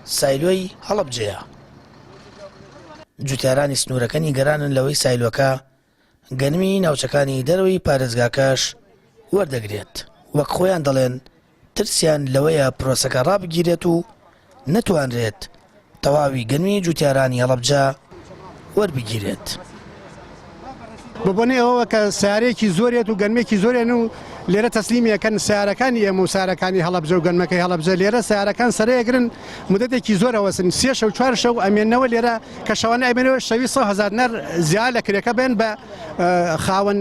سایلۆی هەڵەبجەیە. جوتیارانی سنوورەکە نیگەرانن لەوەی سایلۆکە گەنمی ناوچەکانی دەرەوەی پارێزگاکەش وەردەگرێت، وەک خۆیان دەڵێن ترسیان لەوەیە پرۆسەکە ڕابگیرێت و نەتوانرێت تەواوی گەنمی جوتیارانی هەڵەبجە وەربگیرێت. بە بۆنەی ئەوەوە کە سەیارەیەکی زۆرێت و گەنمێکی زۆرێن و لێرە تەسلیمی ئەکەن سەیارەکانی ئێمە و سەیارەکانی هەڵەبجە و گەنمەکەی هەڵەبجە لێرە سەیارەکان سەرەیەگرن مدەتێکی زۆر ئەوەسن سێ شەو چوار شەو ئەمێنەوە لێرە کە شەوانە ئەمێنەوە شەوی 100 هەزار دینار زیاد لە کرێکە بێن بە خاوەن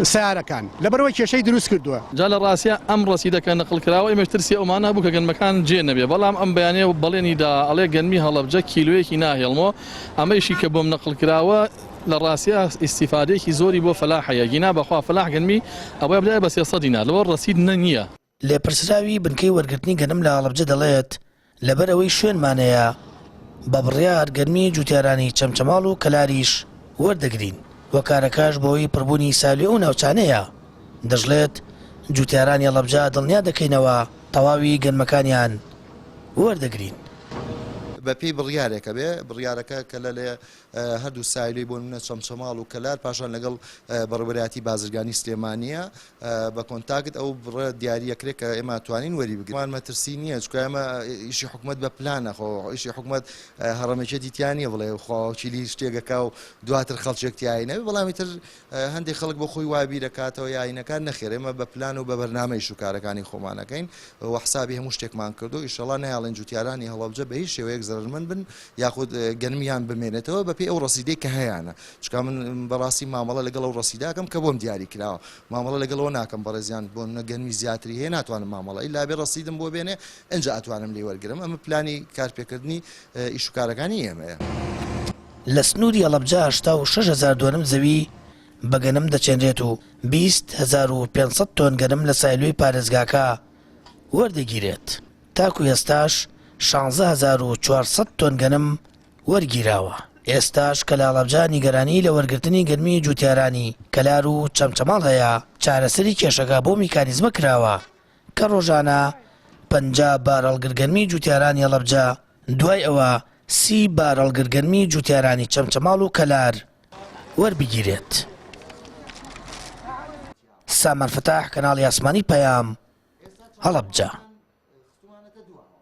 سەیارەکان لەبەرئەوەی کێشەی دروست کردووە. جا لە ڕاستیا ئەم ڕەسیدە کە نەقڵ کراوە ئێمەش ترسی ئەومان هەبوو کە گەنمەکان جێ نەبێ بەڵام ئەم بەیانیە بەڵێنی دا ئەڵێ گەنمی هەڵەبجە کیلۆیەکی ناهێڵمەوە ئەمەیشی کە بۆم نەقڵ کراوە لە ڕاستیا ئیستیفادەیەکی زۆری بۆ فەلاح هەیە گینا بەخوا فەلاح گەنمی ئەبوایە بدایە بە 300 دینار لەوە ڕەسید نە نییە. لێپرسراوی بنکەی وەرگرتنی گەنم لە هەڵەبجە دەڵێت، لەبەر ئەوەی شوێنمان هەیە، بە بڕیار گەنمی جوتیارانی چەمچەماڵ و کەلاریش وەردەگرین و کارەکەش بەهۆی پڕبوونی ساوی ئەو ناوچانەیە. دەشڵێت، جوتیارانی هەڵەبجە دڵنیا دەکەینەوە تەواوی گەنمەکانیان وەردەگرین. بەپێی بڕیارێکە بێ، بڕیارەکە کە لە هەردوو سایلۆی بۆ نمونە چەمچەماڵ و کەلار پاشان لەگەڵ بەڕێوەبەرایەتی بازرگانی سلێمانیە بە کۆنتاکت ئەو بڕە دیاریەکرێت کە ئێمە توانین وەری بگرین مەترسی نییە چونکە ئێمە ئیشی حکومەت بە پلانە خۆ ئیشی حکومەت هەڕەمەکێتی تیا نییە بڵێ خواوەکیلی شتێکەکە و دواتر خەڵکێک تیای نەبێ بەڵامی تر هەندێک خەڵک بۆ خۆی وا بیرەکاتەوە یاینەکان نەخێر ئێمە بە پلان و بە بەرنامەیش و کارەکانی خۆمانەکەین و حسابی هەموو شتێکمان کردو ئیشەڵا نایەڵێن جوتیارانی هەڵەبجە بە هیچ شێوەیەک زەرەرمەند بن یاخود گەنمیان بمێنێتەوە بەپێی ئەو ڕەسیدەی کە هەیانە چونکە من بەڕاستی مامەڵە لەگەڵ ئەو ڕەسیداکەم کە بۆم دیاری کراوە مامەڵە لەگەڵەوە ناکەم بەڕێزیان بۆ نە گەنمی زیاتری هەیە ناتوانم مامەڵە ئیلا بێ ڕەسیدم بۆ بێنێ ئینجا ئەتوانم لێی وەرگرم ئەمە پلانی کارپێکردنی ئیش و کارەکانی ئێمەیە. لە سنووری هەڵەبجە 86 هەزار دۆنم زەوی بە گەنم دەچێنرێت و 20 هەزار و 500 تۆن گەنم لە سایلۆی پارێزگاکە وەردەگیرێت. تاکو ئێستاش 16400 تۆن گەنم وەرگیراوە، ئێستاش کە لە هەڵەبجە نیگەرانی لە وەرگرتنی گەنمی جوتیارانی کەلار و چەمچەماڵ هەیە، چارەسەری کێشەکە بەو میکانیزمە کراوە کە ڕۆژانە 50 بارهەڵگر گەنمی جوتیارانی هەڵەبجە دوای ئەوە 30 بارهەڵگر گەنمی جوتیارانی چەمچەماڵ و کەلار وەربگیرێت. سامان فەتاح، کەناڵی ئاسمانی پەیام، هەڵەبجە.